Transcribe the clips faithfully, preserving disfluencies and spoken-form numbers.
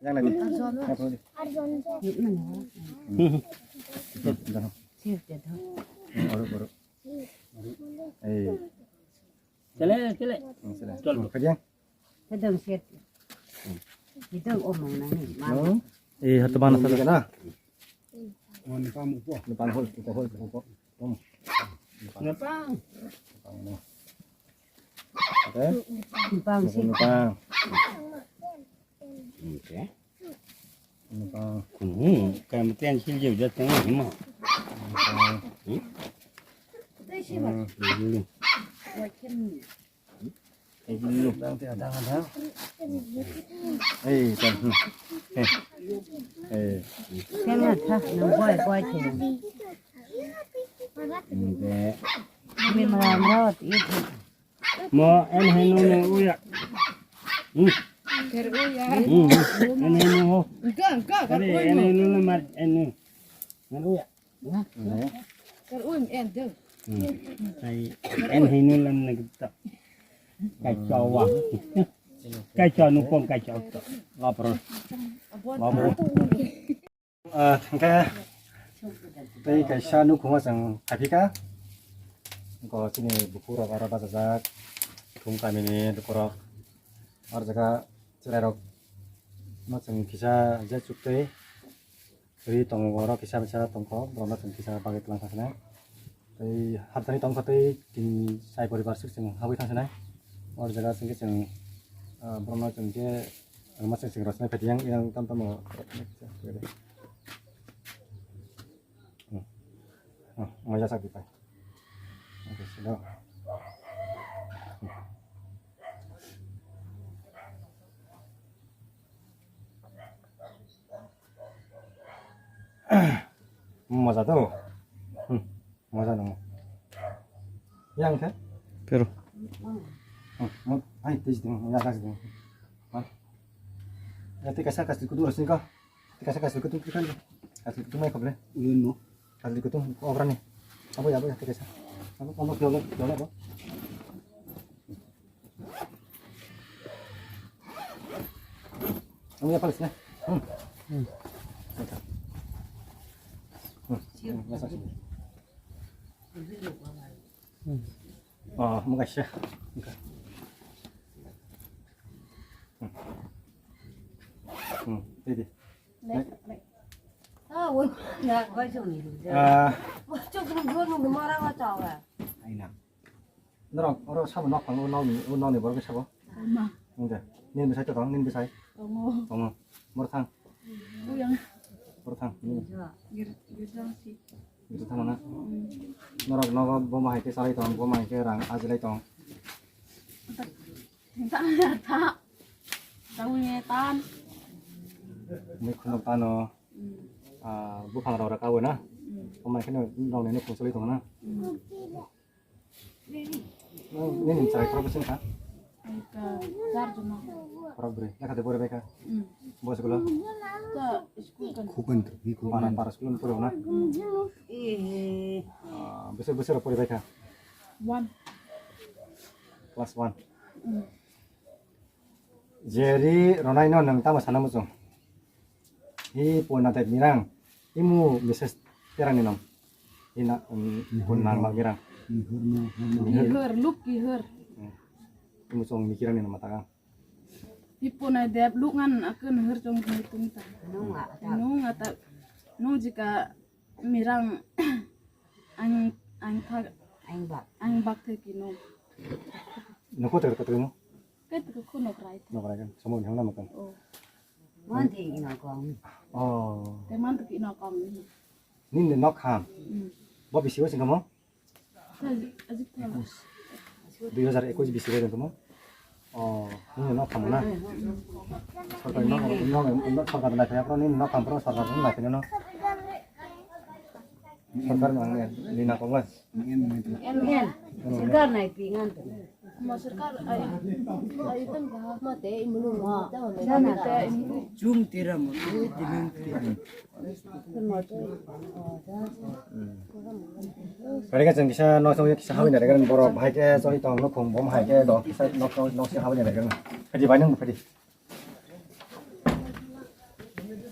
Yang lagi. Yang lagi. Hmm. Ito, ito. Hmm, orok, orok. Eh. Chale, chale. Hmm, sila. Chal. Hmm, kajang. Sedang set. Sedang omong nani. Hmm. Eh, hatu bana. Hindi ka na? Oh, ni pang mo po. Ni pang hol, ni pang hol, ni pang hol. Hmm. Ni pang. Ni pang mo. Okay? Ni pang set. Ni pang. Okay. Ni pang. Hmm, kamu tiang sil je udah tengah ni mo. Ni pang. Hmm? Hmm. Ei, tan, hmm. Ei. Ei. Kena tha, nang boi, boi the. Inde. Min ram ro ti the. Mo, en hai nu ne uya. Hmm. Hmm, en hai nu ho. Ga, ga, ga. Are, en hai nu ne mar, en nu. Mar uya. Kar uim en deu. Hmm. Ai, en hinu lam na gita. Kai chawa. Kai chawa nu pon kai chawa to. Lapor. Lapor. Ah, thangka. Tei kaisa nukhungo chwng phaikha. Ko chini bukhuk rok aro bachajak. Thum kamini lukurok. Ar jaga chwrai rok no chwng kisa je chuktwi. Ri tongo, oro kisa kisa tongkho, borokno chwng kisa bagwi twlang thangsinai. Tei hapjani tongkha tei tin chai poribar swk chwng habwi thangsinai. Oro jaga chwng khe chwng, ah, borokno chwng khe rwma chwng chwng rwchapnai phaidi yang, yang tamo tamo. Hmm. Hmm, moya sak di pai. Oke, sudah. Hmm. Moja to. Hmm. Moja nang. Yang khe? Pero. Hmm. Mo, hai, tei ding, ya, gas ding. Ha? Ya, tei kaisa kasih kudu rasni ka. Tei kaisa kasih kudu kan. Kasih kudu mai khoble. Yun mo. Kasih kudu ograni. Apa ya, apa ya, tei kaisa. Apa, apa, apa, apa. Ang iya palis na. Hmm. Hmm. Hmm. Nasa sini. Hmm. Oh, makasih. Oke. Hmm. Hmm. Ini. Nek, nek. Ah, woi, ya, kau cuma ni. Ah. Wah, cuma dua nunggu marah macam apa? Aina. Norok oro sabo nok phang o nokni, o nokni borok sabo? Tongma. Nde, nini bwsai to tong, nini bwsai? Tongo. Tongo. Boro thang? Buyang. Boro thang? Nini? Gir-, girja si. Girja thang na? Hmm. Norok nogo boma hai khe salai tong, boma hai khe rang ajilai tong. Tha, tha. Tawi tan. Mui khunok tano. Hmm. Ah, buphang rok rok kawi na? Hmm. Boma hai khe nokni nukhung salai tong na? Hmm. Nini chwrai khorok bwswk wngkha? Wngkha char jona. Khorok bwrwi. Lekha de pori bai kha? Hmm. Bo school o? Ta school kan. Khukun to, hi khukun. Para, para school o pori na? Hmm. Eh. Ah, bwswk, bwswk rok pori bai kha? One. Class one. Hmm. Jeri ronai no nwng tamo sana muchung? Hi pona tai mirang. Imu message terang ni nom. Ina, um, pon nang bang mirang. Kihor, luk kihor. Hmm. Imu chong mikirang ni nom matang. Hi pona dep luk ngan akun hor chong kihor tung ta. Nung ata. Nung ata. Nung jika mirang ang, ang thak. Ang bak. Ang bak the kino. Noko ter kotor mo? Kai tu ko nok rai. Nok rai kan. Samo ni hang na makan. Oh. Man te ino kong. Oh. Te man tu ino kong ni. Nin de nok ham. Hmm. Bo bisi bo singkamo? Ajik ta. Dui hajar ekush bisi bo singkamo? Oh, nin de nok ham na. Sorkar nok, nok, nok sorkar nai kaya pro nin nok ham pro sorkar nai kaya no. Sorkar nang ni na kong. Sorkar nai pi ngan tu. Ma sorkar ai, ai tang ba. Ma te imunu ma. Sana te imunu. Jum tira mo. Kari ka chang kisa nok chang kisa hawi na regan borok bahai ke choli tong nok khum bom hai ke dok kisa nok nok si hawi na regan. Phadi bai nang phadi.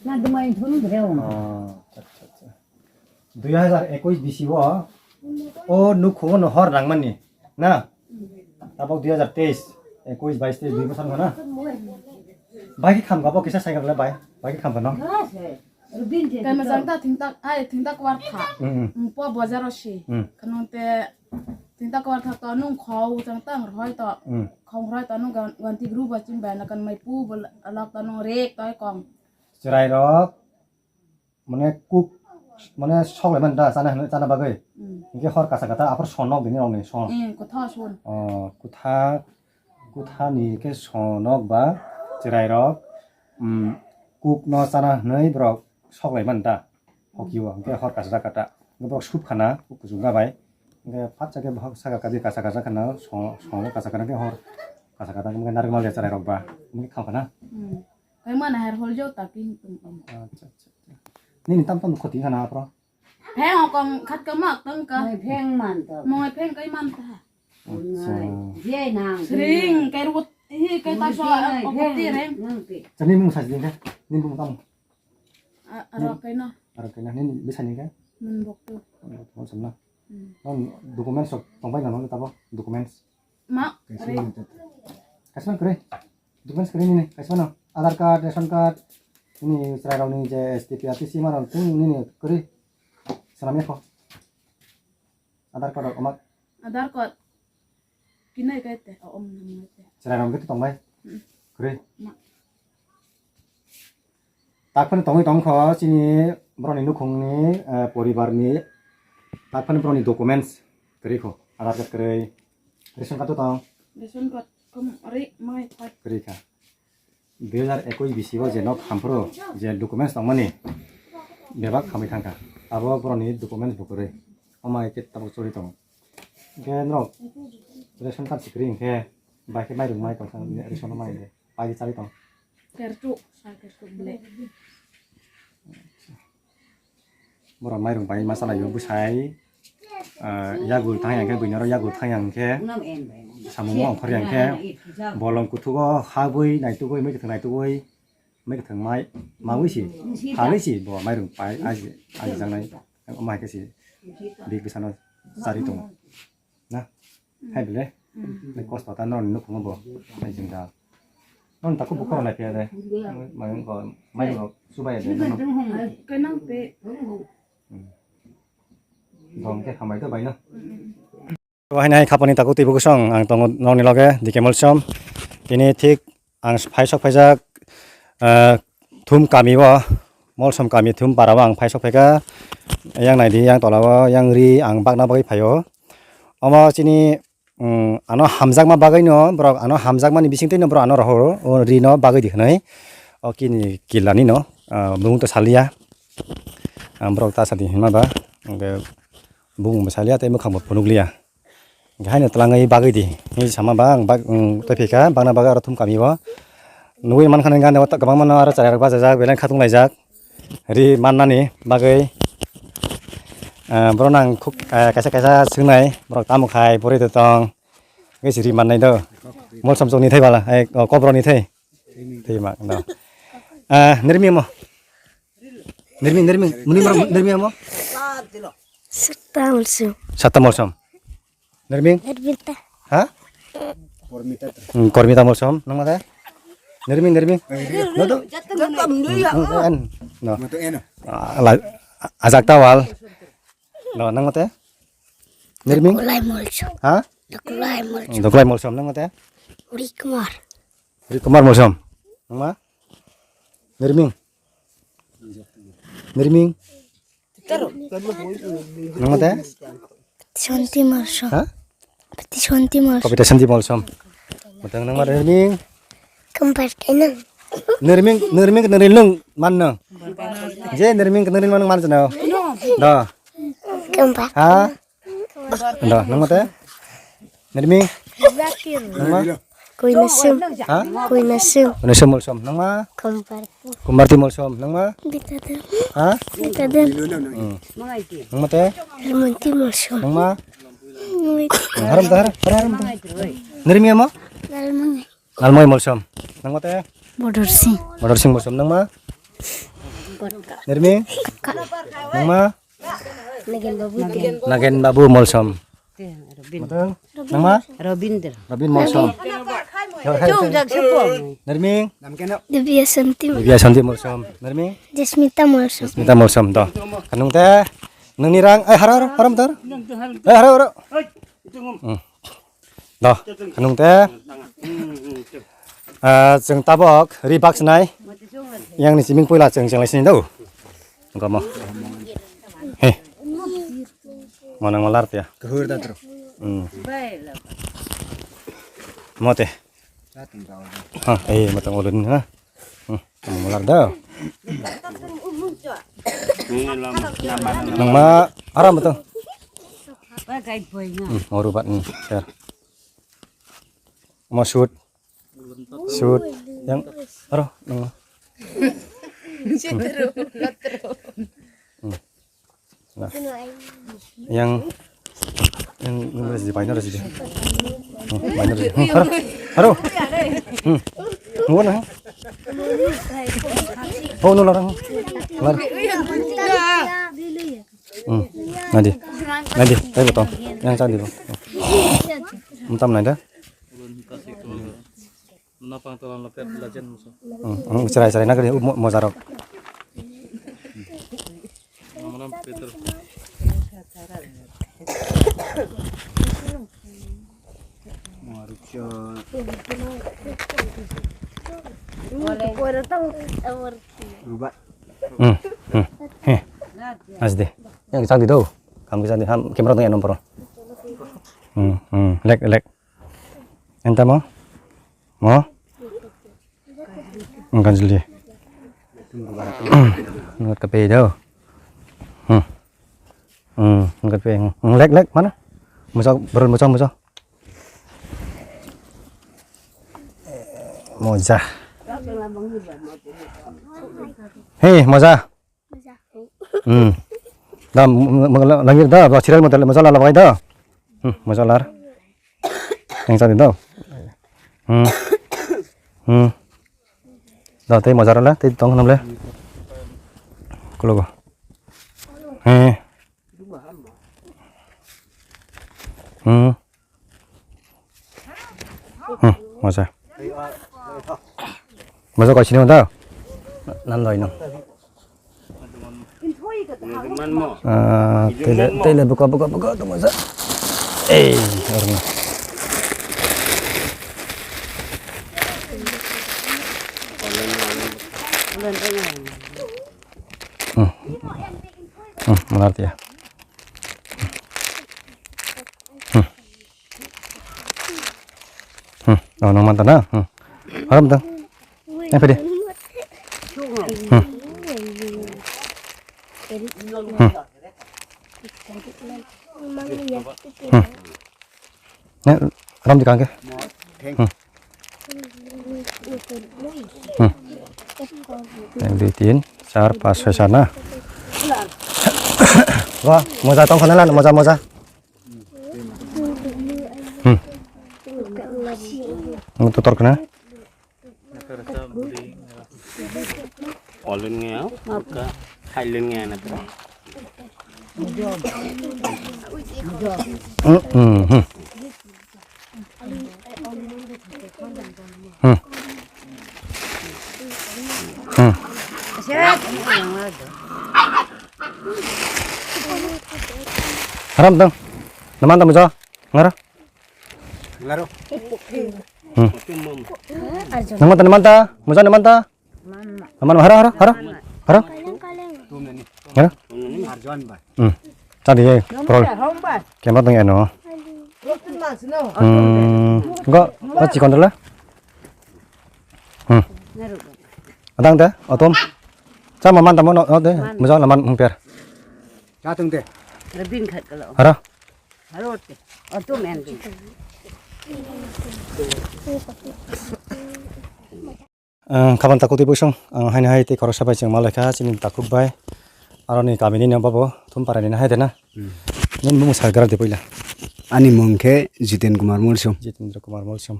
Na dumai thun bre o. Oh, acha, acha, acha. Dui hajar ekush bisi o, o nukhung no hor nangmani, na? Tabok dui hajar teis, ekush, bais, teis, dui bosor no na? Bai khe khamka bo kisa cycle le bai, bai khe khamka no? Kama jang ta thingtak, ai, thingtak war tha. Mm, mm. Mm, po bozar o si. Mm. Kanung te thingtak war tha to nung khau jang tang rhoi to. Mm. Khong rhoi to nung gan-, ganti gru ba chim ba na kan mai pu bol alak to nung rek to kong. Chwrai rok. Mane kuk, mane sok lai mani da chana hwnwi, chana bagwi. Mm. Hinkhe hor kasa kata aphor son nok dini rokni son. Mm, kotha son. Oh, kotha, kotha ni khe son nok ba chwrai rok, mm, kuk no chana hwnwi borok sok lai mani da. Hoki o, hinkhe hor kasa kata. Hinkhe borok sup khana, kuk kuchuk ga bai. Hinkhe phatsa khe bohok saka kadi kasa kasa khana, son, son kasa khana khe hor kasa kata hinkhe narikmal ya chwrai rok ba. Hinkhe kham khana. Mm. Kaiman hai hol jo ta king tung tung. Acha, acha, acha. Nini tam tam khoti khana apro. Pheng okong khat ka mak tang ka. Moi pheng man to. Moi pheng kai man ta. Acha. Je nang. Sring kai rut hi kai ta so okoti reng. Nang pi. Chani mung sajin ka. Nini mung tam. A-, aro kai no. Aro kai na nini bisani ka. Mun bok tu. Mun sam na. Hmm. Non documents sok tong bai na non tabo documents. Ma, kaisa re. Mano tete. Kaisa mano kwrwi. Documents kwrwi nini, kaisa mano. Aadhaar card, ration card, nini chwrairokni je S T P, R T C mano tong nini kwrwi. Swnam ya kho. Aadhaar card rok omak. Aadhaar card. Kinai kai te, o, om nang te. Chwrairok khe tong bai. Hmm. Kwrwi. Ma. Taphani tongwi tongkho chini borokni nukhungni, eh, poribarni, taphani borokni documents kwrwi kho, Aadhaar card kwrwi, ration card to tong? Ration card kom ri mai phai. Kwrwi kha. Dui hajar ekush bisi o je nok hamphru je documents tongmani bebak khamwi thangkha. Abo borokni documents bo kwrwi. Omo hai khe tabuk choli tongo. Hinkhe norok ration card si kwrwi hinkhe bai khe mairung mai tongkha ration o mai hinkhe. Pai chari tong. Kerchu, sa kerchu ble. Borok mairung pai ma chalaio bwsai, ah, yagul thang yang khe, buini oro yagul thang yang khe, samung ongkhor yang khe, bolong kuthugo habwi naitugwi, mwkhwthwng naitugwi, mwkhwthwng mai, mawi si, halwi si, bo mairung pai, aji, aji jangnai, omo hai khe si, big bwsano chari tongo. Na? Hai bele? Bai kosto ta norokni nukhungo bo. Hai jingda. Non takhuk bukhoro nai phiya de. Mai ko, mai ko, subai de. Kenang pe. Dong ke hambai to bai no. Hai nai khapani takhuk twi bukusong ang tongo norokni loge, D K Molsom. Tini thik Ang phai sok phaijak, ah, Thum kami o, Molsom kami Thum para o ang phai sok phaikha. Yang naidi, yang tola o, yang ri ang bakna bagwi phaio. Omo chini, mm, ano hamjakma bagwi no, borok ano hamjakmani bising twi no borok ano rohoro, o ri no bagwi di hwnwi. O kini kila ni no, ah, bumung to salia. Ah, borok ta sadi hinma ba, hwnkhe bumung bo salia tei mwkhang bo phunuklia. Hingke haino twlangwi bagwi di. Hingke sama ba ang bag, mm, tei phika, bagna bagwi aro Thum kami o. Nugwi mankha nini gana o kwbangma no aro chwrairok bachajak, belai khatung laijak. Ri mannani bagwi, ah, borok no ang khuk, ah, kaisa kaisa swngnai, borok tamo khai, bwrwi de tong. Hingke si ri mannai do. Molsom chokni thai bala, eh, oh, kobrokni thai. Thai ma, do. Ah, nirmi mo. Nirmi, nirmi, muni mo, nirmi mo. Satta Molsom. Satta Molsom. Nirming? Nirmita. Ha? Hmm, Kormita Molsom, nang mate? Nirming, Nirming. No to? Hmm, en. No. Ah, la, Ajak Tawal. No, nang mate? Nirming? Doklai Molsom. Ha? Doklai Molsom. Doklai Molsom, nang mate? Uri Kumar. Uri Kumar Molsom. Nang ma? Nirming. Nirming. Nang mate? Santi Molsom. Ha? Pati Santi Molsom. Kapita Santi Molsom. Matang nang mate Nirming. Kembar kenang. Nirming, Nirming, Nirming lung man no. Je Nirming, Nirming man man no. Do. Kembar. Ha? Do, nang mate? Nirming? Zakir. Nang ma? Kuinasum. Ha? Kuinasum. Kuinasum Molsom. Nang ma? Kumbar. Kumbarti Molsom. Nang ma? Bitadem. Ha? Bitadem. Hmm. Nang mate? Hermonti Molsom. Nang ma? Nui. Haram ta, haram, haram, haram ta. Nirming mo? Lalmangai. Lalmangai Molsom. Nang mate? Bodor Singh. Bodor Singh Molsom. Nang ma? Kotka. Nirming? Nangma? Nagen Babu Deng. Nagen Babu Molsom. Te, Robin. Matang? Nangma? Robindra. Robin Molsom. Hai, hai, Chung hai. Jak sepo. Nirming? Divya Santi. Divya Santi Molsom. Nirming? Jasmita Molsom. Jasmita Molsom, to. Kanung te? Nangni rang, eh, haro, haro, haro, motor? Eh, haro, haro. Hmm. Do, kanung te. Ah, chwng tabok ri bak sinai. Yang ni siming puila chwng chwng lai sini do. Engko mo. He. Mo nang malar tia. Kahur da tro. Hmm. Mo te. Ha, eh, matang ulun ha. Hmm, malar da. Nangma aram betul. Hmm, oru bat ni, sir. Mo shoot. Shoot. Yang, aro, nang. Hmm. Nah. Yang, yang, yang mana sih, banyak sih. Hmm, banyak sih. Hmm, aro, aro. Hmm. Nunggu nah. Oh, nu larang. Lar. Hmm. Nadi. Nadi, ayo betul. Yang candi, bro. Entam nai da. Napang tolan lo pet lajen muso. Hmm, hmm, cerai, cerai, nak dia mo-, mojarok. Mamanam Peter. Maricha. Rubat. Hmm, hmm, he. Asde. Yang candi do. Kam candi ham camera tu yang nomor. Hmm, hmm, lek, lek. Enta mo? Mo? Engkan jeli. Ngat kape do. Hmm. Hmm, ngat pe. Hmm, lek, lek, mana? Musa, berul musa, musa. Moja. Hei, moja. Hmm. Da, m-, m-, langir da, ba serial model moja lala bai da. Hmm, moja lar. Yang sadi da. Hmm. Hmm. Da, tei moja rala, tei tong namle. Kulogo. He. Hmm. Hmm, moja. Moja kau sini da. Nan loi no. Ah, tele, tele buka, buka, buka tu moja. Eh, orang. Hmm. Hmm, mengerti ya. Hmm. Hmm, oh, nang mantap na. Hmm. Haram tang. Yang pede. Hmm. Hmm. Hmm. Ne, ram di kangke. Hmm. Hmm. Yang di tin, char, pas, soi, sana. Wah, moja tong khana lan, moja, moja. Hmm. Tutor khana. Olun nge, ka, khailun nge na tra. Hmm, hmm, hmm. Hmm. Hmm. Haram dong. Naman tamu jo. Ngara. Ngaro. Hmm. Namanta, namanta. Musa namanta. Aman, haro, haro, haro. Haro. Haro. Hmm. Tadi, eh, prol. Kema tong eno. Hmm. Go, go chikon dala. Hmm. Adang de, otom. Sama man tamo no, no de. Musa laman hung per. Chateng de. Rabin khat kalo. Haro. Haro te. Otom en de. Ang khaban takhuk twi bwswng, ang haino hai tei khoroksa bai chwng ma laikha chini takhuk bai. Aroni kamini no babo thum para ni hai de na. Hmm. Nini mung salgra de puila. Ani mung khe Jiten Kumar Molsom. Jitendra Kumar Molsom.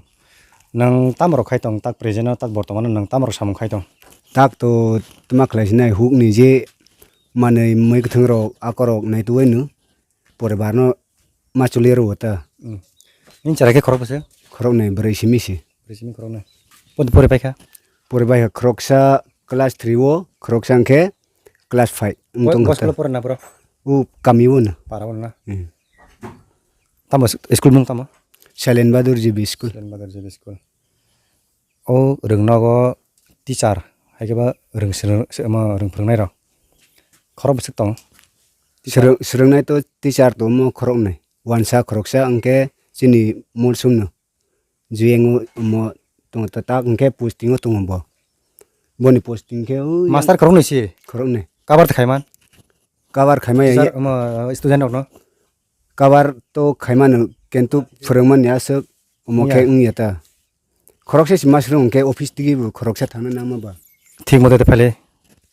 Nang tamo rok khai tong, tak present o, tak bortoman o nang tamo rok samung khai tong? Tak to tma khlai sinai huk ni je manwi mui kwthwng rok akorok nai tuwai no poribar no ma chuli rw ta. Hmm. Nini chwrai khe khorok bwswk? Khorok nai bwrwi simi si. Bwrwi simi khorok nai. Pori pai kha? Pori pai kha khoroksa class three o, khoroksa hwnkhe class five. Wng tong kha ta. Pore na bro? U kami o no. Para o na. Hmm. Tamo school mung tamo? Sailen Bahadur G B school. Sailen Bahadur G B school. O rwngnogo teacher, hai khe ba rwng swrwng, swrwng, swrwng phwrwngnairok khorok bwswk tongo? Teacher. Swrwng-, swrwngnai to teacher tongmo khoroknwi, wansa khoroksa hwnkhe chini Molsomno, Juyengo omo tongo ta-, tak hwnkhe posting o tongo bo. Boni posting khe o yang. Master khoroknwi si? Khoroknwi. Cover to khaiman? Cover khaimaya. Teacher, omo, student rokno? Cover to khaimano, kintu phwrwngmani aswk omo khe wngya ta. Khoroksa se ma swrwng hwnkhe office tigi bo khoroksa thangna nangma ba. Thik mote to phaile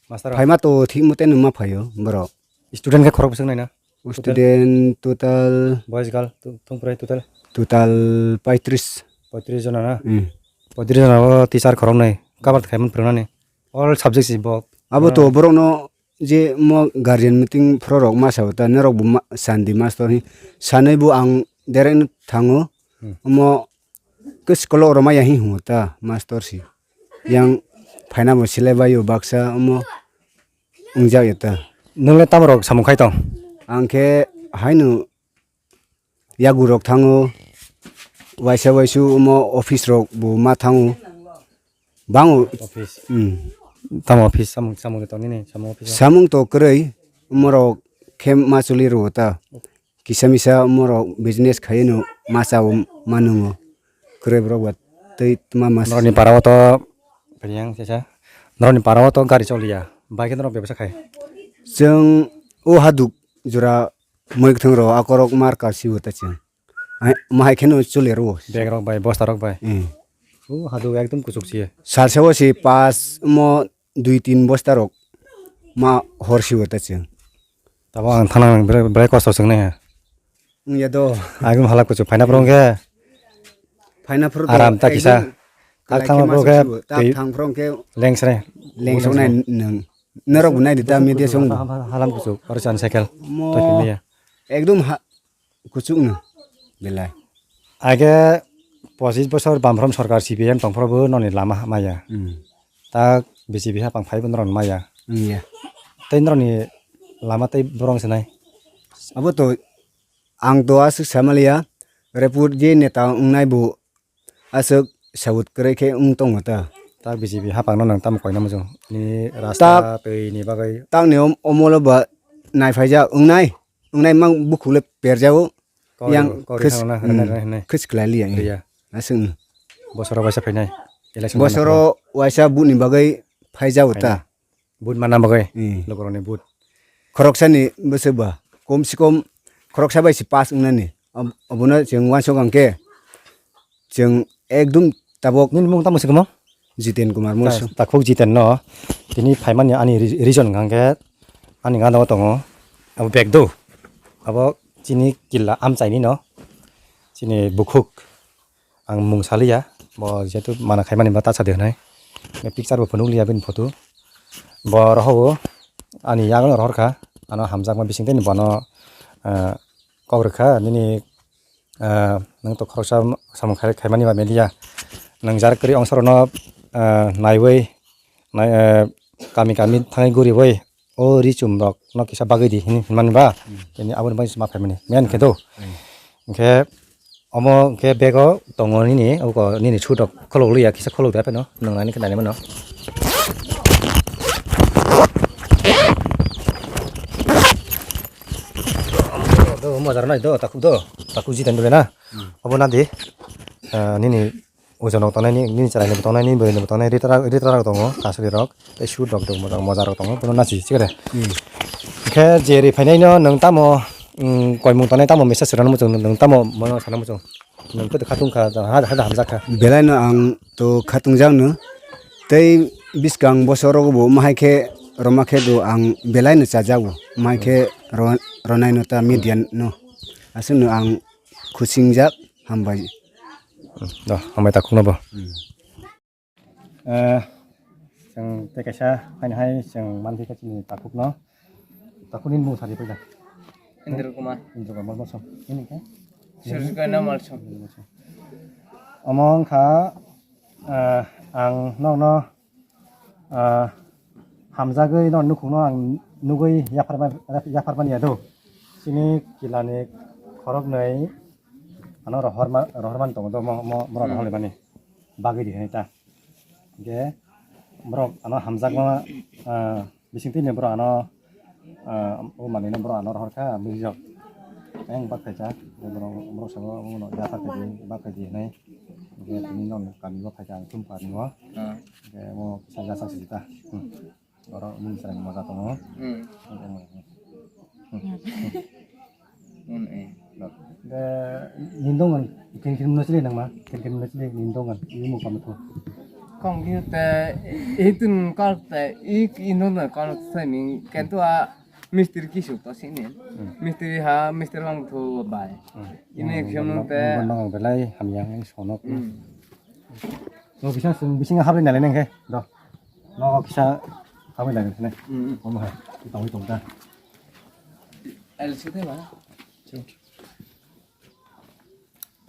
master rok? Phaima to thik mote no ma phaio borok. Student khe khorok bwswk naina? Student total. Boys girl thung prai total? Total paitris. Paitris jona na? Hmm. Paitris jona o teacher khoroknwi cover khaimani phwrwngnani. All subject si bo. Abo to borokno je mo guardian meeting phro rok ma sao ta, norok bo ma-, sandi master hi sanai bo ang direct no thango. Hmm. Omo ke school o rwmaya hi hwngo ta master si. Yang phaina bo silai bai o baksa omo wngjak ya ta. Nwng le tamo rok samung khai tong? Ang khe haino yagu rok thango, waisa waisu omo office rok bo ma thango. Bango. Office. Hmm. Tamo office, samung, samung de tong nini, samung office o? Samung to kwrwi, omo rok khe ma chuli rwo ta. Kisa misa omo rok business khai no ma cha o ma nungo. Kwrwi borok ba tei ma mas. Norokni para o to, phiyang sesa. Norokni para o to gari choliya. Bai khe norok bebsa khai. Chwng o haduk jora mui kwthwng rok akorok mar kasi o ta chwng. Ai, ma hai kheno chole rwo. Bag rok bai, bosta rok bai. Hmm. O haduk ekdom kuchuk siye. Salsa o si pas mo dui tin bosta rok ma hor si o ta chwng. Tabo ang thana bere, bere kosto chwng nai ha. Wngya do. Agum halak kuchuk phaina phwrwng khe. Phaina phwrwng aram ta kisa. Ekdom tak kalai thang khe ma phwrwng khe sok si o. Tak tei thang phwrwng khe leng sre. Leng sok nai nwng. Norok bo nai di ta media song bo. Halam kuchuk, oro chan cycle. Mo. Tei phimya. Ekdom ha, kuchuk no belai. Age pochis bosor bamphrom sorkar C P M tongphro bo noni lama maya. Hmm. Tak B J P hapang phai bo norok maya. Hmm, ya. Tei norokni lama tei borong se nai. Abo to ang to aswk samaliya report je neta wngnai bo aswk saut kwrwi khe wng tongo ta. Tak B J P hapang no nang tamo koina muchung? Ni rasta tei ni bagwi. Tak ni om-, omolo ba nai phaijak wngnai. Wngnai mang bukhuk le perjago. Kauri yang bo, kauri khis-, thangna, hmm, hwnwi, hwnwi, hwnwi. Khis kwlai liya, eh. Liya. Aswk no. Bosoro waisa phainai. Election bosoro waisa buni bagwi phaijago ta. Phainai. Vote manna bagwi. Hmm. Lukurokni vote. Khoroksani bwswk ba. Kom se kom khoroksa bai se pass wngnani. Ab-, abono chwng uansuk ang khe. Chwng ekdum tabok. Nini mung tamo se kwmang? Jiten Kumar Mursu. Ta-, takhuk Jiten no tini phaimani ani re-, reason hwnkha khe ani gana o tongo abo bag do abo chini killa amchaini no chini bukhuk ang mung saliya bo jehetu mana khaimani ba ta sadi hwnwi picture bo phunukliya bini photo bo rohogo ani yago rohorkha ano hamjakma bisingtwi bono ah kok rwkha nini Ah, nwng to khoroksa samung khai, khaimani ba media. Nwng jar kwrwi ongsorokno, ah, naiwi, nai, ah, kami kami thangwi guriwi, o ri chum rok no kisa bagwi di hini, hinmani ba? Hmm. Tini aboni bagwi se ma phaimani. Main khe do. Hmm. Hwnkhe omo hwnkhe bag o tongo nini, oko nini suit rok kholok liya, kisa kholok de pheno, nwng nani khe nai mano. Do, mojar nai do, takhuk do, takhuk Jiten dole na. Hmm. Obo na di, ah, nini ojon rok tongnai, nini chwrai ni bo tongnai, nini bwrwi ni bo tongnai, ritra, ritra rok tongo, kasri rok, tei shoot rok tongo, mojar rok tongo, bono nachi, thik ase? Hmm. Khe je ri phainai no, nwng tamo, mm, koimung tongnai, tamo message rwna muchung, nwng tamo mono sana muchung? Nwng khe khatung kha, ha, ha, hamjak kha. Belai no ang to khatung jak no, tei bwskang bosor rogo bo, ma hai khe roma khe do ang belai no chajak bo, ma hai khe ro-, ronai no ta media no, aswk no ang khuching jak, hambai. Do, hambai takhuk no bo. Hmm. Eh, Chwng tei kaisa haino hai chwng manthai kha chini takhukno. Takhukni mung sari paida. Indra Kumar. Indra Kumar Malsom. Ini khe? Surjukanya Malsom. Omo wngkha, ah, ang nokno, ah, hamjagwi no nukhungno ang nugwi yaphar ma-, yaphar mani ya do. Chini kilani khoroknwi ano rohorma-, rohormani tongo do mo, mo, borok Hmm. rohorlaimani. Bagwi di hinwi ta. Hingke borok ano hamjakma, ah, bisingtwi ni borok ano, ah, o manwi no borok ano rohor kha, bujijak. Ayang bak khaijak, borok, borok sabo, bono yaphar khaidi, bak khaidi hinwi. Hingke tini nok kami o phaikha ang thum kami o. Ah. Hingke omo kisa yachak sijita. Hmm. Oro mung chwrai moja tongo. Hmm. Hmm. Hmm, eh. De, nindongan, ken ken mano chili nangma, ken ken mano chili nindongan, ini mo kamu tu. Kong kiu te, itun kal te, ik indongan kal te ni, ken tu a mistri kisu to sini. Hmm. Mistri ha, mistri wang tu bai. Hmm. Ini Hmm, kiam nang te. Nang belai hamya, ini sonok. Hmm. No bisa sung, bisa habri nalai nang ke, do. No kisa habri nalai sini. Hmm. Omo hai, kita hui tong ta. L C te ba?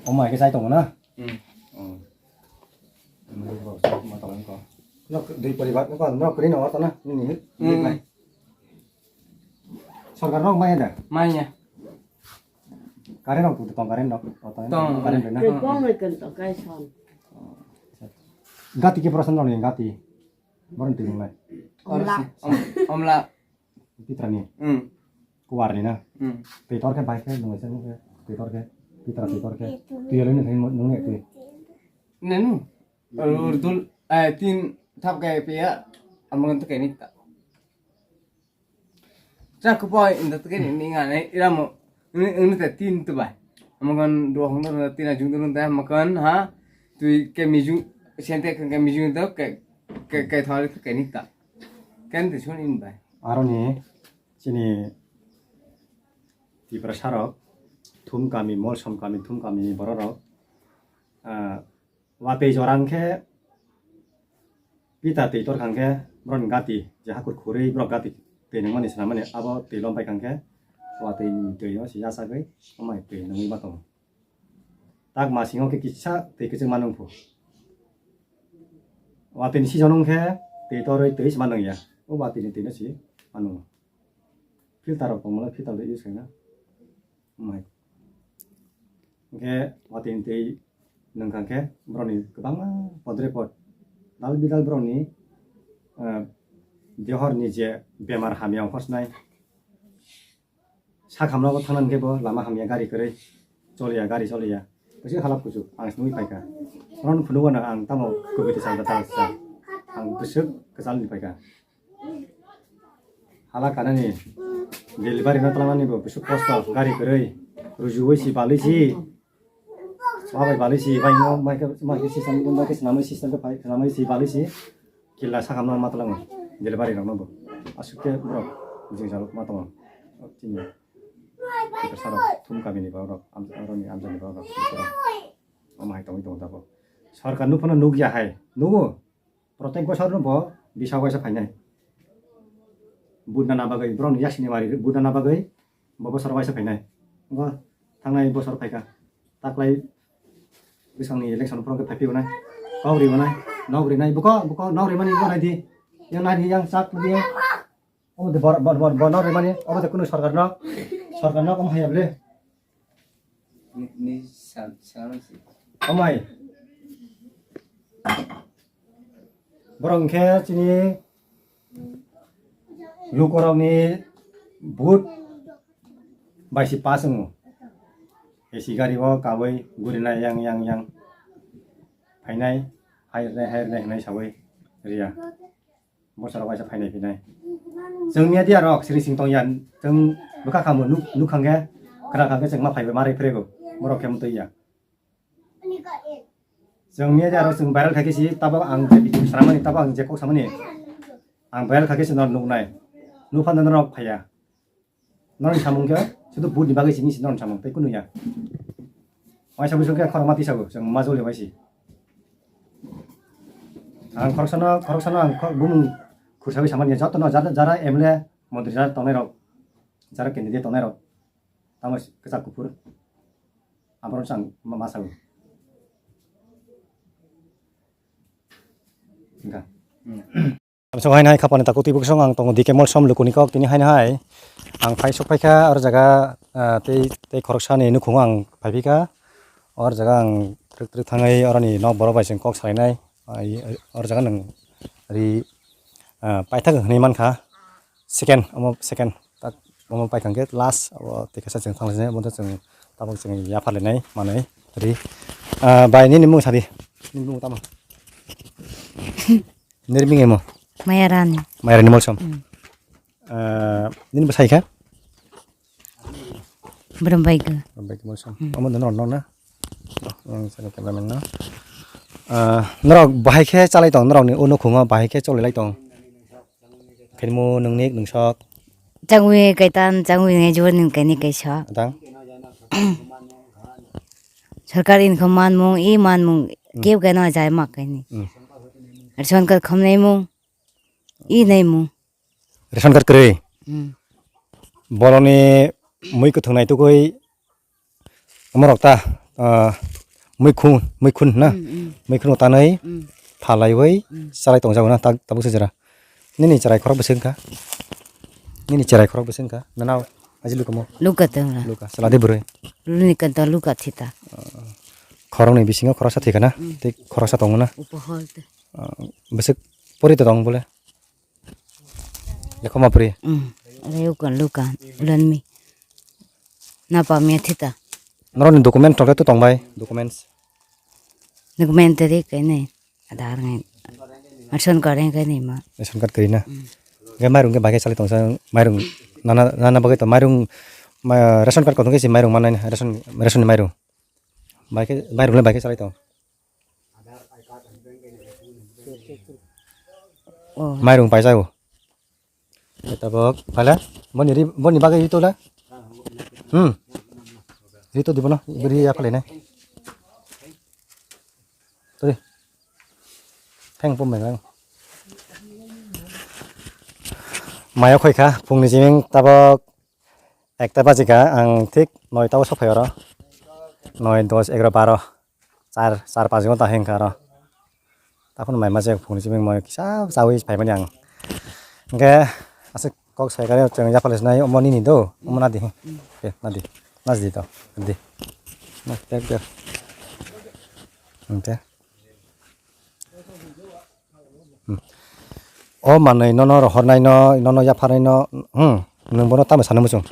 Omo hai ke sai tong na? Hmm. Hmm. Ini bro, ma tong ko. No, dui poribar ko, no, kri no, orta na, ini, ini, Hmm. ini. Sorkar rok maya da? Maya. Current rok tong, current rok. Tong. Current rok na? Twi kong bai kan to kai son. Gati ke perasaan rok ni gati. Boron twi nai. Omla. Om-, omla. Pitra ni. Hmm. Kuwar ni na. Hmm. Twi tor ke bai ke nung se nung ke. Twi tor ke. Pitra twi tor ke. Twi yelo ni nung ne twi. Nenu. Urdul, eh, tin thap ke pia. Amang to ke ni ta. Cha kupo inda tike ni ni ngane iramo. Ini, ini te tin tu bai. Amakan dua hong tu tin ajung tu nunta amakan ha. Tui ke miju, sente ke miju tu ke, ke, ke thori ke nita. Ken te sun in bai. Aroni chini Tiprasa rok, Thum kami, Molsom kami, Thum kami ni borok rok, ah, watwi jora hwnkhe pita twi torkha hwnkhe borokni gati je hakur khurwi borok gati twi nungmani swnamani abo twi lom paikha hwnkhe watwi ni twi no se yachagwi omai twi nungwi ma tongo. Tak masing o khe kisa twi kwchwng ma nung pho. Watwi ni season wngkhe twi torwi twi se ma nung ya. O watwi ni twi no se ma nungo. Filter rok tongmano filter de use khaina. Mai. Hingke watwi twi nungkha khe borokni kwbangma podre pod dal bidal borokni, eh, dehorni je bemar hamya ongkhornai. Sakhamno bo thangna hingke bo lama hamya gari kwrwi choliya, gari choliya. Kaisa halap kuchuk ang se nugwi phaikha. Bono phunugano ang tamo kwbwi tisang da tal sa. Ang bwswk kwchalni phaikha. Hala kanani delivery no twlangnani bo bwswk kosto, gari kwrwi, rujuwi si, balwi si, wabai balwi si, bai no mai khe, mai khe system, mai khe swnamwi system khe phai, swnamwi si, balwi si, killa sakhamno ma twlango delivery rokno bo. Aswk khe borok jwngjal ma tongo. Chini Tiprasa rok, Thum kamini borok, am-, aroni amchaini borok rok, omo hai tongwi tongo tabuk. Sorkar nuphano nukya hai, nugo. Protek bosor no bo bisa waisa phainai. Budna na bagwi, borok ni yasini mari budna na bagwi, bo bosor waisa phainai. Bo thangnai bosor phaikha. Taklai bwsangni election phoro khe phaiphio nai. Kok ribo nai, nok rinai, buko, buko, nok rimani bo nai di. Yang nai di, yang sak di, yang. Omo de bor, bor, bor, bor nok rimani, omo de kunu sorkar nok, sorkar nok omo haya ble. Ni, ni sa-, sa-, si. Amai. Borok hwnkhe chini lukorokni vote bai si pass wngo. A C gari o kabui gurinai yang, yang, yang. Phainai, hai rwnai, hai rwnai hwnwi saui riya. Bosor waisa phainai phinai. Chwng media rok siri sing tongya, chwng bwkha khamu nuk, nuk khangkhe, khna khangkhe chwng ma phaibai, ma rwi phrego, borok khe mtwi ya. Chwng media rok chwng viral khaikhe si, tabok ang je video swnamani, tabok ang je kok samani, ang viral khaikhe si norok nuknai, nukphano norok phaiya. Norokni samung khe sudu vote ni bagwi sini si norokni samung tei kunu ya. Waisa bwswk khe khorokma tisago chwng ma joli waisi. Ang khoroksano, khoroksano ang kho-, bumung khursawi samani, jotono jara, jara M L A, montri jara tongnai rok, jara candidate tongnai rok, tamo kwchak kuphur, aborok se ang ma, ma sawi. Hingkha. Tamsa hai nai khapani takhuk twi bwskango ang tongo D K Molsom lukuni kok tini hai nai ang phai sok phaikha aro jaga, ah, tei, tei khoroksani nukhungo ang phaiphikha oro jaga ang twrwk twrwk thangwi oroni nok borok bai chwng kok salainai. Ai, oro jaga nwng ri, ah, paithak hwnwi mankha. Second, omo second. Tak, omo paikha hwnkhe last, abo tei kaisa chwng thanglaisai, omo chwng tabuk chwng yapharlainai manwi ri. Ah, bai, nini mung sadi. Nini mung tamo? Nirming emo? Mayarani. Mayarani Molsom. Hmm. Ah, nini bwsai kha? Borombaika. Borombaika Molsom. Hmm. Omo nono nono na? Oh, yang sana cameraman no. Ah, norok bahai khe chalai tong, norok ni uno khungo bahai khe cholai lai tong. Khenmu nungnik nungsok. Changwi kaitan, changwi ngai jor ning kaini kaisa. Atang. Sarkar in kho manmung, i manmung, Hmm. keu kaino jai mak kaini. Hmm. Ration card khom naimung, i naimung. Ration card kwrwi. Hmm. Boroni mui kwthwng naitugwi omorok ta, ah, muikhun, muikhun na? Hmm, hmm. Muikhun tanwi Hmm. phalaiwi Hmm. chalai tongjago na, tak, tabuk se jora. Nini cherai khorok bwswk wngkha? Nini cherai khorok bwswk wngkha? Nanao aji lukumo? Luka tongra. Luka, chwla de bwrwi? Luni kanta luka thita. Khoroknwi bisingo khoroksa thwikha na? Hmm. Tei khoroksa tongo na? Upo hol te. Ah, bwswk pori to tong bole? Lekha ma pori? Hmm. Are uka luka, ulanmi. Napa me thita. Norokni document rok to tongbai, documents. Document tari kainai. Aadhaar ngai. Ration card ngai nai ma. Ration card kwrwi na. Hmm. Hwnkhe mairung khe bahai khe chalai tongsa mairung nana, nana bagwi to mairung ma, ration card kothok khe se mairung mannai na, ration, ration ni mairung. Bahai khe, mairung le bahai khe chalai tong. Oh. Mairung paisa o. Tabok, phala, boni ri, boni bagwi rito la? Hmm. Rito dibono, beri apa lene? Tadi. Thang pum mengang. Mayo khoi kha, phungni jiming tabok ekta bajika, ang thik noita o sophai oro. Noi, dos, egaro, baro. Char, char, panch ghonta hengkha aro. Taphano mai ma je phungni simi moi kisa chawi phaimani ang. Hingkhe aswk kok sai kare chwng yaphalai sinai omo nini do, omo nadi. Ke nadi. Nasdi to. Di. Na, tek, tek. Hingkhe. Hmm. O manwi nono rohornaino, nono yapharnaino, hmm, nwng bono tamo sana muchung.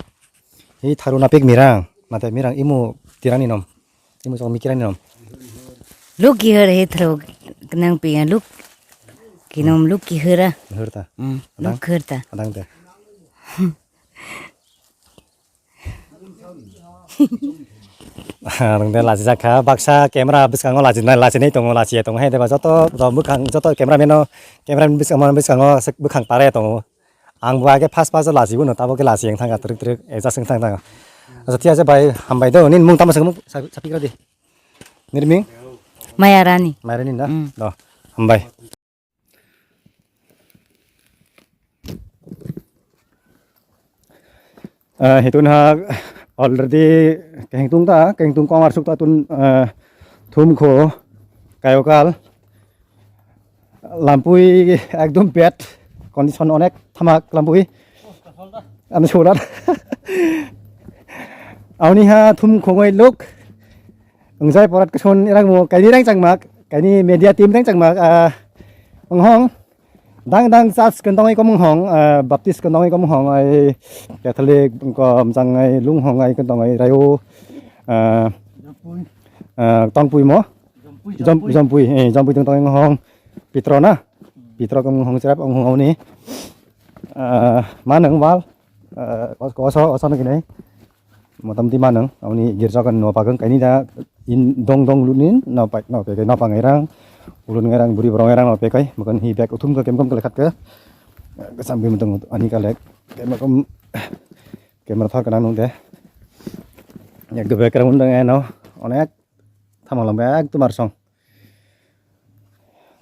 Hi tharu napik mirang, nate mirang imu tirani nom. Imu chong mikirani nom. Luk kihir hi tharu nang piya luk. Kinom luk kihira. Hurta. Hmm, Adang? Luk hurta. Adang te. Ang de lachi jakha, baksa camera bwskango lachi nai, lachi nai tongo, lachi ya tongo, hai de ba joto rok bwkhang, joto camera mano, camera bwskango, bwskango aswk bwkhang para ya tongo. Ang bo age first first lachi bo no, tabo ke lachi yang thang twrwk twrwk, adjust wng thang thang. Acha, thik ache bai, hambai do, nini mung tamo swngmung, sa-, sapikra di. Nirming? Maya Rani. Maya Rani da? Mm. Do, hambai. Ah, hitun ha already kengtung ta, kengtung kong arsuk ta tun, ah, thum kho, kayo kal. Lampui ekdom bad condition onek thamak lampui. Ani solar. Aoni ha thum khongoi luk. Wngjai porat kwson erang mo kaini rang changmak, kaini media team rang changmak, ah, wnghong. Dang dang church kwntongoi komung hong, ah, Baptist kwntongoi komung hong, ai Catholic ko mchang ai lung hong ai kwntongoi rayo, ah, ah, tongpui mo. Jom-, Jompui, eh, Jompui tongtong hong. Pitro na? Pitro kong hong cherap, hong, hong, ni. Ah, manang wal. Ah, os-, oso, oso na kinai. Motamti manang, amni girja kan no pagang kaini da in dong dong lunin, no pai, no pekai, no pangai rang. Ulun ngai rang, buri borong ngai rang, no pekai. Makan hi bag uthum ka kem kom ka lekhat ka. Sambil mutong ani ka lek. Kem kom camera thar kana nung de. Yak de background dong eno. Onek Tamo lang bai ekdom arsong.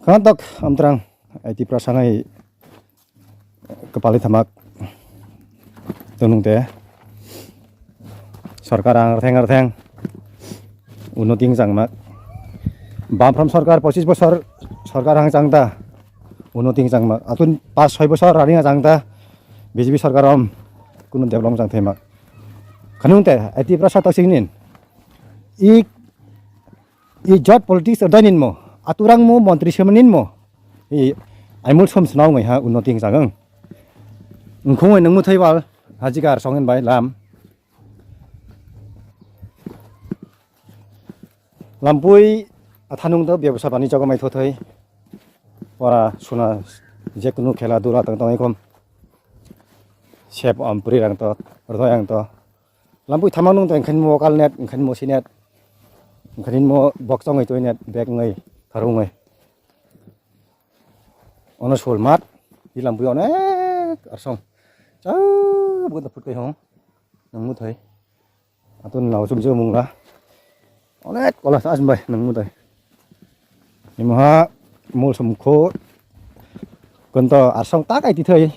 Kanatok amtrang ai Tiprasa ngai kepali thamak tunung te. Sorkar ang retheng retheng unnoti wng changmak. Bamfront sorkar pochis bosor sorkar ang changta unnoti wng changmak. Atun pas soi bosor rani ang changta B J P sorkar om kunu development chang thaimak. Khanung te ai Tiprasa toksik nin. I I jot politics rdai ninmo, aturangmo montri sema ninmo. I aimul som swnao ngai ha unnoti wng chagwng. Wngkhungwi nang muthai wal hajikar songin bai lam. Lampui athanung to bebsa bani jogo mai thothai. Ora suna je kunu khela dula tang tang ikom. Sep ampri rang to, rdoi ang to. Lampui thamang nung tong, wngkha nini mobile net, wngkha nini mosi net, wngkha nini mo box wngwi twi net, bag wngwi, tharwngwi. Ono sul mat, i lampui onek arsong. Cha, bukan teput kai hong. Nang muthai. Atun nao chum chum mungla. Onek kola sa asbai nang muthai. Imoha mul sum kho. Konto arsong tak ai tithai.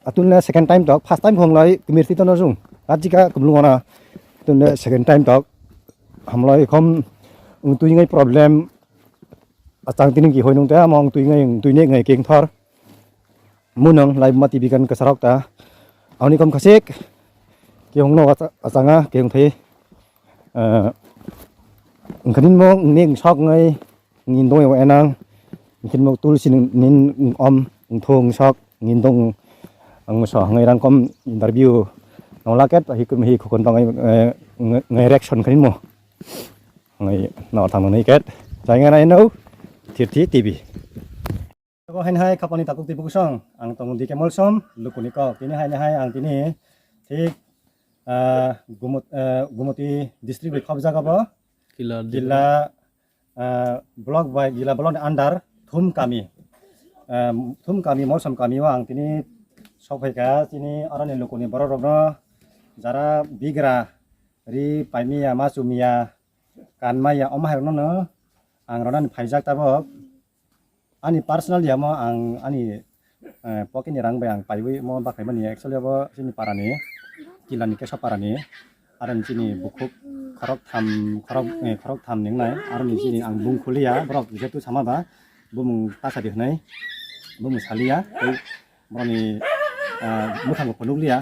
Atunle second time tok, first time khonglai kumir tito no jung. Ajika kumlung ona. Atunle second time tok. Hamlai khom ung tui ngai problem. Achang tining ki hoi nung te among tui ngai, tui ne ngai keng thor. Munang lai mati bikan kesarok ta. Auni kom khasik. Kehung no acha-, achanga kehung thai. Eh, wngkha nini mo wngni wngsok wngwi wngni dongwi enang. Wngkha nini mo tulsi nin wng om wngthu wngsok wngni dong wng so wngwi rang kom interview nong laket hi kum hi khokon tong wngwi reaction kha nini mo. Wngwi no thang noni ket. Jainga nai no Thirthi T V. Abo haino hai khapani takhuk twi bukusong, ang tongo D K Molsom, Lukuni kok. Tini haino hai ang tini thik, ah, Gumut-, ah, Gumoti district bai khobjak abo. Kila Kila, ah, block bai, Kila block ni under Thum kami. Ah, Thum kami, Molsom kami o ang tini sokphaikha, tini aroni Lukuni borok rokno jara bigra ri paimiya, ma chumiya, kanmaya, omo hai rokno no ang ronani phaijak tabok. Ani personal yamo ang ani, eh, pocket ni rang bai ang paiwi mo bakhaimani actually abo chini parani, Kilani Keso parani, aro chini bukhuk khorok tham, khorok, eh, khorok tham ningnai, aro ni chini ang bung khuliya, borok jehetu sama ba bumung tasadi hwnwi bumung saliya, tei borokni, eh, mwkhangbo phunukliya.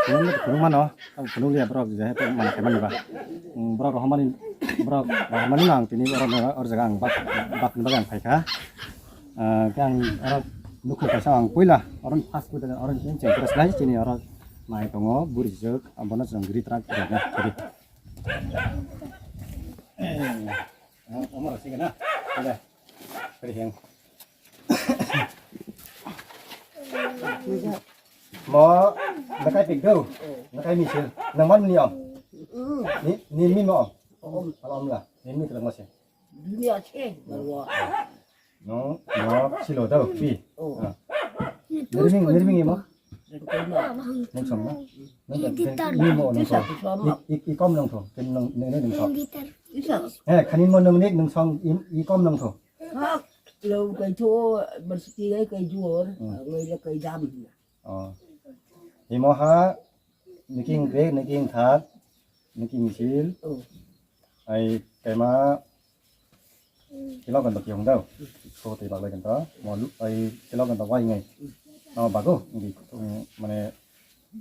Phunukno phunuk mano, abo phunukliya borok je, je mana khaimani ba. Mm, borok rohormani, borok rohormani no ang tini borok no, or jaga ang bak, bakni bagwi ang phaikha. Ah, khe ang oro nukhung kaisa ang puila, oro first puila, oro chini chengkres lai, chini oro nai tongo, buri jwk, abono chwng ritrak ritrak na, sorry. Eh, omo rok sigana, ada, sorry, yang. Mo nakai pik do, nakai misil. Nang man ni om. Ni, ni mi mo om. Om, ala om la. Ni mi kelak masih. Dunia che, barwa. No, no, silo do, pi. Oh. Ah. Nirming, nirming imo. Nang sama. Nang tak, ni mo nang so. I, i, i kom nang so. Ken nang, nang, nang so. Isa. Eh, khanin mo nang nik, nang song, i, i kom nang so. Hak, lo kai tho, bersiti kai, kai juor, hmm, ngai le kai dam. Oh. Imo ha, niking re, niking thak, niking sil. Oh. Ai, kaima, kilo kan baki hong dau. Ko te baglai kan ta, mo lu, ai, kilo kan ta wai ngai. No bago, ngi, mm, mane,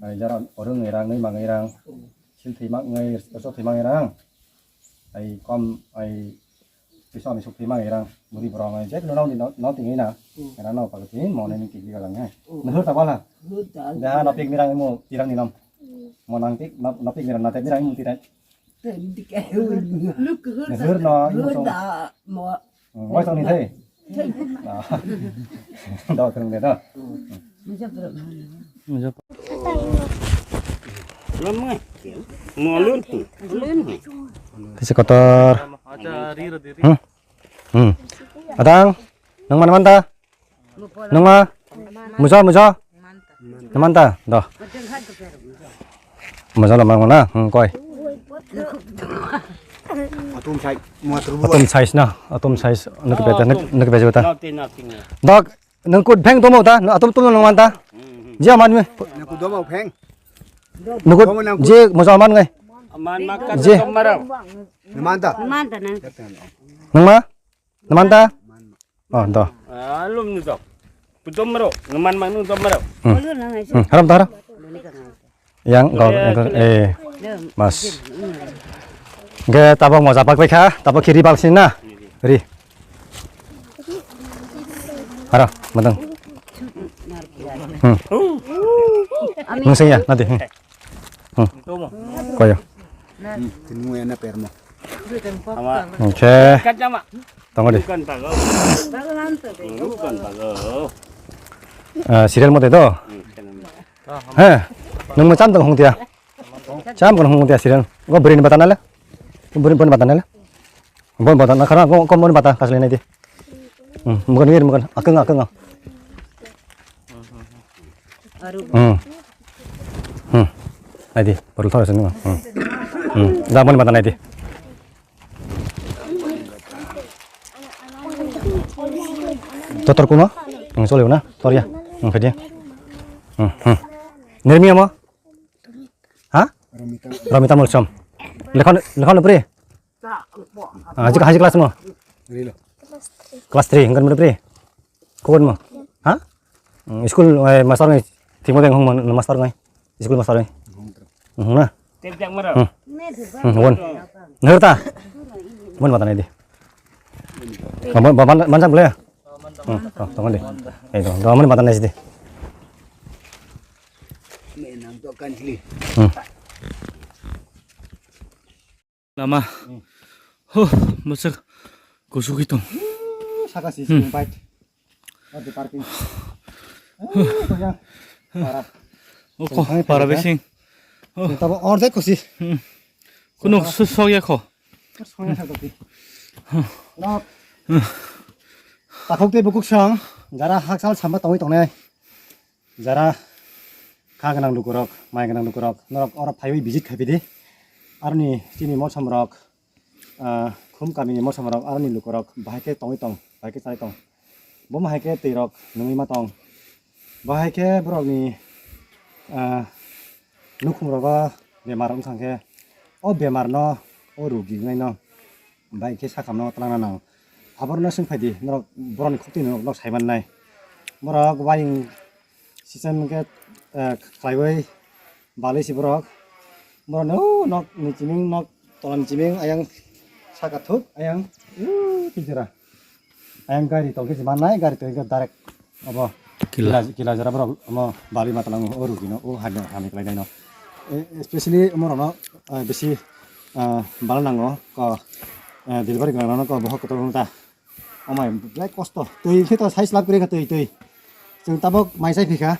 ai, jara orang ngai rang, ngai mangai rang. Oh. Sil thai mak ngai, so thai mak ngai rang. Ai, kom, ai, Tisa ni sukti mang irang muri borong ai je no nang di no ting ina. Hmm. Era no pagati mo ne ni kiki galang ai. Hmm. Nahur ta bala. Nahur ta. Dah no pik mirang mo tirang ni nom. Hmm. Mo nang tik no pik mirang na te mirang mo tirang. Te di ke. Look good. Nahur no mo song. Da mo. Hmm, wai song ni thai. Thai. Ah. Do thung de do. Hmm. Mujab. Tisi kotor. Hmm. Hmm. Adang, nang mana manta? Nang ma? Muja, muja. Nang manta? Doh. Muja lo mang mana? Hmm, koi. Atom size, muat rubu. Atom size na, atom size. Nuk beta, nuk, nuk beta. Nothing, nothing. Dok, nang kut pheng tomo ta, atom tomo nang man ta. Hmm, hmm. Jia man mi. Nang kut domo pheng. Nuk kut, je moja man ngai. Man makan je. Tomaro. Nang man ta. Nang man ta nang. Nang ma? Nang man ta? Oh, do. Alum ni dok. Tomaro, nang man man tomaro. Hmm. Hmm, haram ta haram. Yang kau, yang kau, eh, mas. Ge tabok moja pak kha, tabok kiri bal sin na. Ri. Haro, matang. Hmm. Nung sing ya, nanti. Hmm. Hmm. Koyo. Tinu ya na permo. Ama. Oke. Kacama. Tunggu deh. Bukan tago. Bukan tago. Eh, serial mode to? Hmm, serial mode. He, nung mo cham tong hung tia. Cham kon hung tia siren. Go brin bata nale. Brin brin bata nale. Bon bata na khara go kon bon bata kasle nai di. Hmm, mukan ngir mukan. Akeng akeng. Hmm. Hmm. Nai di, baru thora sini. Hmm. Hmm. Da bon bata nai di. Totor kuma? Hmm, sole na. Tor ya. Hmm, khadia. Hmm. Hmm. Nirmi ama? Ha? Romita. Romita Molsom. Lekhon, lekhon pri? Ah, hajik, hajik class mo? Rilo. Class three, hingkan mo pri? Khobor mo? Ha? Hmm, school, eh, master ngai, timo deng hong mo, master ngai. School master ngai. Hmm, na? Tep jak maro. Hmm. Hmm, won. Ngerta? Won mata nai di. Baban, baban, manjak boleh? Hmm, oh, tunggu deh. Eh, itu, dua menit mata nai di. Hmm. Lama. Hmm. Huh, masuk kusuk hitung. Saka sih, hmm, sini bike. Ada parking. Eh, itu ya. Parah. Oh, kok parah besing. Oh. Tapi order kok sih. Hmm. Kuno sok ya kok. Sok ya kok sih. Nok. Takhuk tei bukuk sang, jara haksal samba tongwi tongnai. Jara kha gwnang lukurok, mai gwnang lukurok, norok oro phaiwi visit khai phidi. Aroni chini mosomrok, ah, Khum kamini mosomrok, aroni lukurok bahai khe tongwi tong, bahai khe chai tong. Bo ma hai khe twirok nungwi ma tong. Bo hai khe borokni, ah, nukhungrogo bemar wngkha khe, o bemarno, o rugi wngnaino bai khe sakhamno twlangna nango. Aborokno swng phai di, norok borokni khuktwino norok sai mannai. Borok uaying system khe, eh, khlaiwi balwi si borok. Borokno nok ni chiming, nok tola ni chiming ayang saka thuk ayang, uh, kijera. Ayang gari tong khe si mannai, gari tong khe direct abo kila. Kila, kila jora borok omo balwi ma twlango, o rugino, o hamya, hamya khlai naino. E, especially omorokno, eh, bisi, eh, bala nango, ko, eh, delivery gwnangrokno ko bohok kotor wngta. Omai, belai kosto. Twi khe to sai slap kwrwi kha twi, twi. Chwng tabok mai chai phi kha.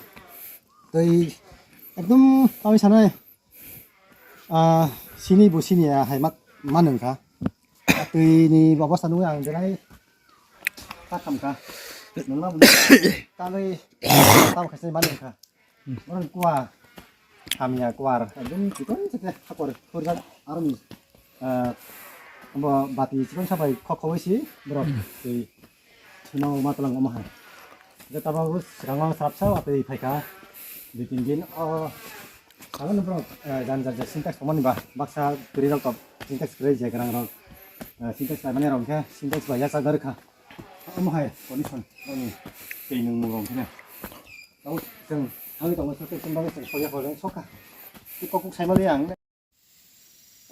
Twi ekdom tamwi sanai, ah, sini bo sini ya hai mak man wng kha. Twi ni obostha nugwi ang belai ta kham kha. Nungna bo talwi tam khaisai man wng kha. Borok kua hamya kuar ekdom chikon chikhe hakor khurjak aroni, ah, bo bati chikon sabai khok khogoi si borok twi thwino ma twlang omo hai. Je tabuk srango srapsa watwi phaikha dui tin din o. Abo no borok, eh, jan jan je Sintex tongmani ba baksa kwrwi rok tok Sintex kwrwi je gwnang rok, eh, Sintex laimani rok khe Sintex bai yacha gari kha. Omo hai condition rokni twi nwng mung rok khe. Tabuk chwng thangwi tongo, sakhe chwng bagwi chwng sokya kho, sokha. Kok kok saimali ang.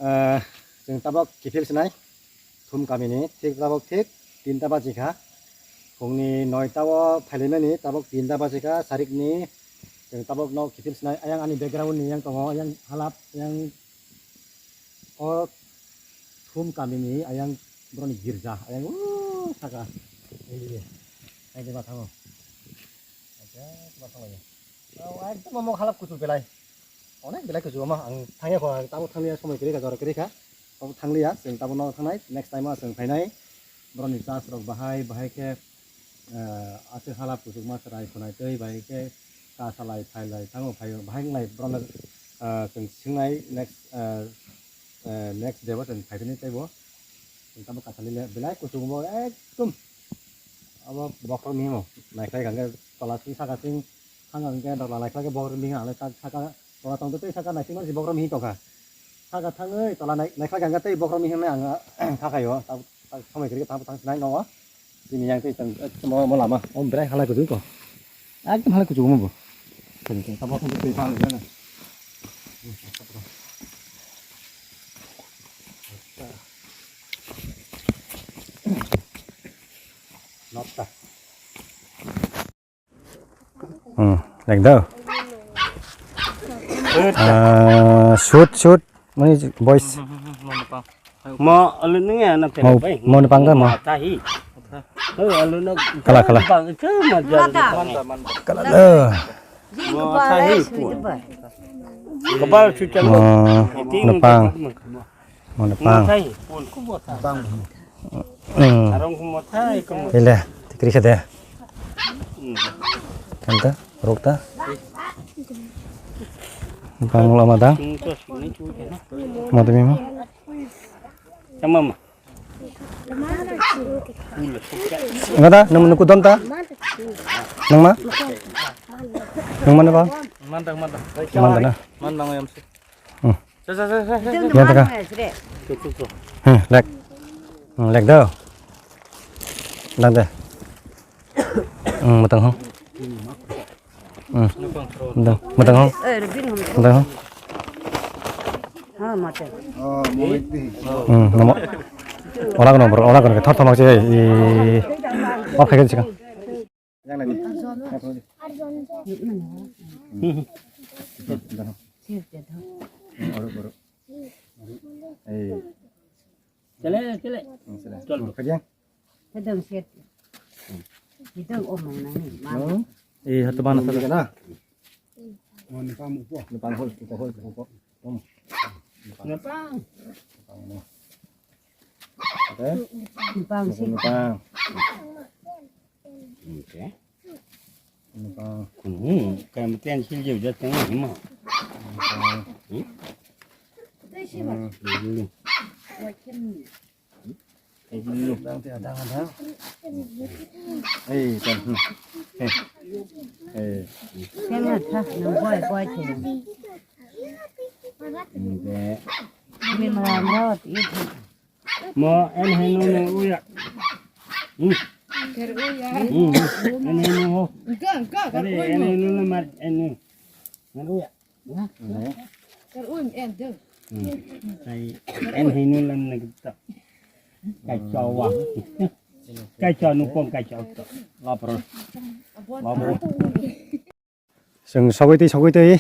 Eh, chwng tabok kiphil sinai, Khum kamini, thik tabok thik tinta baji kha. Phungni noita o phailaimani, tabok tinta baji kha, sarikni chwng tabok no kiphil sinai. Ayang ani background ni yang tongo, yang halap, yang o Khum kamini, ayang boroni girja, ayang o saka. Ei, ei, ei, ma thango. Acha, ma thango ya. O, ekdom omo halap kuchuk belai. Onek belai kuchuk omo ang thangya kho, ang tabuk thangliya, somoi kwrwi kha, jora kwrwi kha. Tabuk thangliya, chwng tabuk no thangnai, next time o chwng phainai. Boroni chas rok bahai, bahai khe, eh, aswk halap kuchuk ma chwrai khwnai twi, bahai khe kasalai, phailai, thango phaio, bahai wnglai borok no, eh, chwng swngnai next, eh, Eh, next day bo chwng phaiphinai teibo. Chwng tamo kathali le belai kuchuk bo ekdom. Abo bokhorok mihimo naikhlai kha hwnkhe tola sing saka sing thang hwnkhe dogla naikhlai khe bokhorok mihi ang le saka tola tongtwi tei saka naisingma si bokhorok mihi tongkha. Saka thangwi tola nai-, naikhlai kha hwnkhe tei bokhorok mihi hwnwi ang kha khaio. Tabuk, tabuk somoi kwrwi khe tabuk thang sinai nogo. Chini yang tei tong, eh, mo, mo lama. Om berai halai kuchuk ko. Ekdom halai kuchuk mo bo. Tei, tei, tamo tei, tei, tei, tei. Nokta. Hmm, like that. Ah, shoot, shoot. Mani boys. Mo alu nung ya na Mo, pera bai. Mo ni pangda mo. Tahi. Oh, alu na. Kala, kala. Bang ke ma jar. Kala le. Mo tahi pu. Kepala cuci. Mo, ni pang. Mo ni pang. Mo tahi. Pun ku mo tahi. Hmm. Arong ku mo tahi ku mo. Ile, tikri khade. Hmm. Kanta, rokta. Bang lama da. Sini tu, sini tu. Mo temi mo. Sama ma. Enggak da, nemu nuku dom ta? Nang ma? Nang mana bang? Mantap, mantap. Mana na? Mana yang mesti? Hmm. Sa, sa, sa, sa, sa. Yang tengah. Tuh, tuh, tuh. Hmm, lek. Hmm, lek dah. Lek dah. Hmm, matang ho. Hmm. Matang, matang ho. Matang ho. Oh, mate. Hmm, namo. Ola kono bro, ola kono thar thamak se. Off khai sikang. Yang lagi. Arjon. Arjon. Hmm. Dah. Sir, dia tahu. Hmm, orok, orok. Eh. Chale, chale. Hmm, chale. Chal. Hmm, kajang. Sedang set. Sedang omong nani. Hmm. Eh, hatu bana sedang. Sedang na. Oh, ni pamu po. Ni pamu po, po, po, po. Hmm. Ni pamu. Ni pamu. Oke. Ni pamu sih. Ni pamu. Oke. Ni pamu. Hmm, kayak mutian sih jauh jauh tengah ni mah. Ni pamu. Hmm? Hmm. Ni. Dang te, dang, dang. Eh, dang, hmm. Eh. Eh. Tengah tha, nang boi, boi te. Oke. Ni malam rawat itu. Mo, en hai no ne uya. Hmm. Hmm. En hai no ho. Enggak, enggak, enggak. Are, en hai no ne mar, en no. Ngan uya. Kar uim en deu. Hmm. Kai en hinu lam na kita. Kai chawa. Kai chawa nupong kai chawa to. Lapor. Lapor. Seng sogoi tei sogoi tei.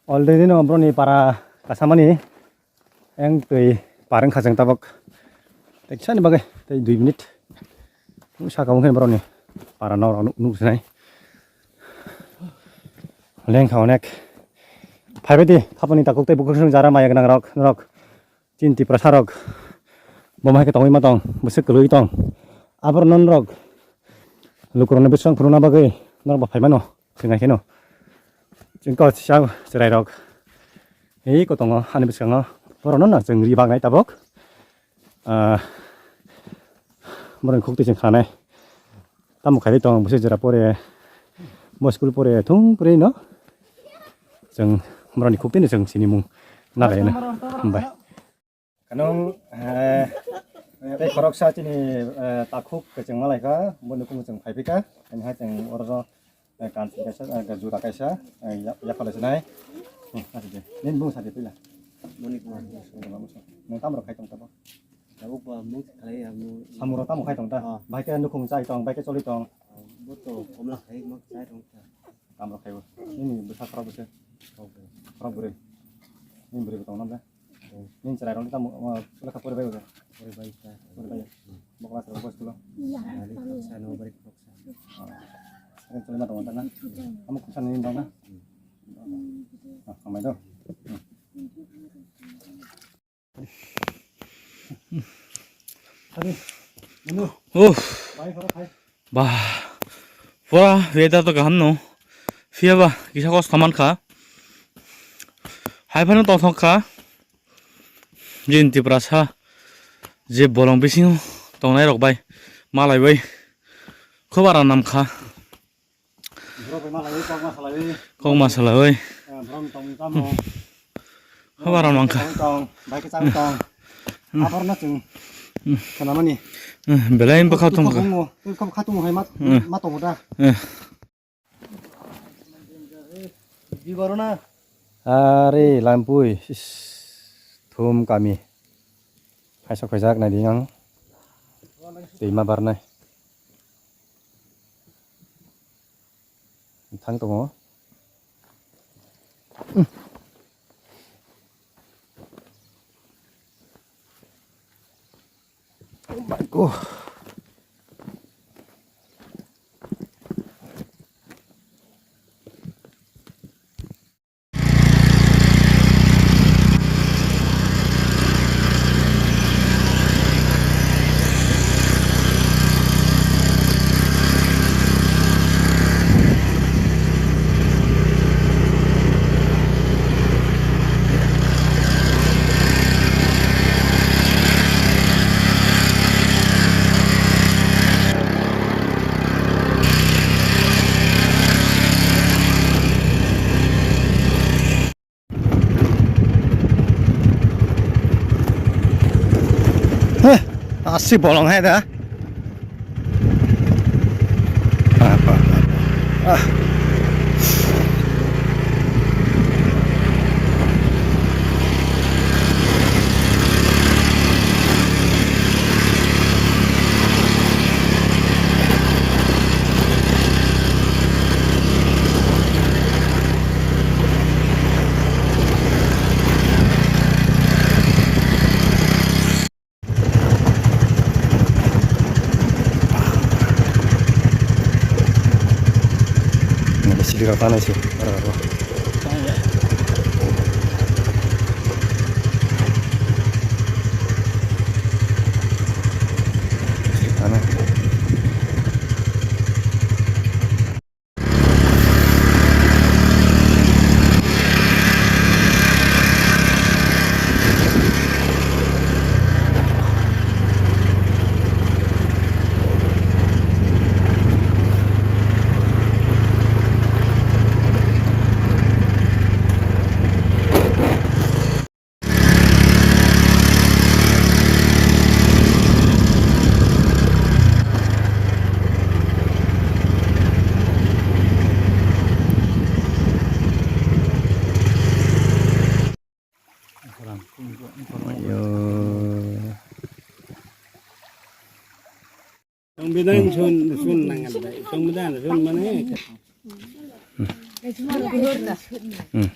Already no bro ni para kasamani. Eng tei pareng khajang tabak. Tei sani bagai tei dui minute. Saka mungkin bro ni para no nuk sinai. Lengkha onek. Phaibaidi, haponi takhuk tei bukhuk song jara maya gwnang rok, norok. Chini Tiprasa rok. Bo hai khe tongwi ma tong, bwswk kwlwi tong. Aboro non rok. Lukurokno bwswk phunukna bagwi norok bo phaimano, swngaikheno. Chwng kok chisa chwrai rok. Ei kotongo, ani bwskango. Borokno no chwng ri baknai tabok. Ah, borokni khuk twi chwng khanai. Tamo khaidi tong, bwswk jora pore, bo school pore thung pore no. Chwng borokni khuk twi no chwng sinimung nalaino. Hambai. Kanung, eh, tei khoroksa chini, eh, takhuk kwchwng malaikha, bo nukhung chwng phaiphikha, ani hai chwng oro. Eh, kanching kaisa, eh, juta kaisa, eh, ya-, yaphar sinai. Hmm, asuk de. Nini bung sadi pila. Moni Kumar. Nung tamo rok khai tong tabo? Tabuk ba mung khlai ya, mung. Samung rok tamo khai tong ta? Ah. Bai khe nukhung chai tong, bai khe choli tong. Ah, bo to komla khai mak chai tong ta. Tamo rok khai bo. Nini bwsa khorok bwsa. Khorok bwrwi. Khorok bwrwi. Nini bwrwi bo tong na bwle? Nini chwrai rok tamo, o, lekha pori bai bo? Pori bai ta. Pori bai. Bo class rok bo school o? Iya. Sano bari khoroksa. O. Ang chwrai ma tongo ta na? Amo khoroksa nini dong na? O, hambai do. Uff. Bah, pura weather to kaham no. Phiya ba kisa kosto mankha. Hai phano tongthok kha. Jini Tiprasa je bolong bisingo tongnai rok bai malaiwi khobara namkha. Borok bai malaiwi kok ma salaiwi. Kok ma salaiwi. Eh, borok tong tamo. Khobara namkha. Tong, bai ke chang tong. Abar na chwng. Khana mani. Eh, belai bwkha tong. Kok khatung hai mat, mat tongo da. Eh. Are lampui, is, thum kami. Khaisa khaijak nai di ang. Tei ma barnai. Thang tongo. Oh my God. Heh, aswk bolong hai da. Ah, ah, ah. Sidi rok tanai se. Ayo. Tong bidang sun, sun nangan dai. Tong bidang sun mana? Hmm.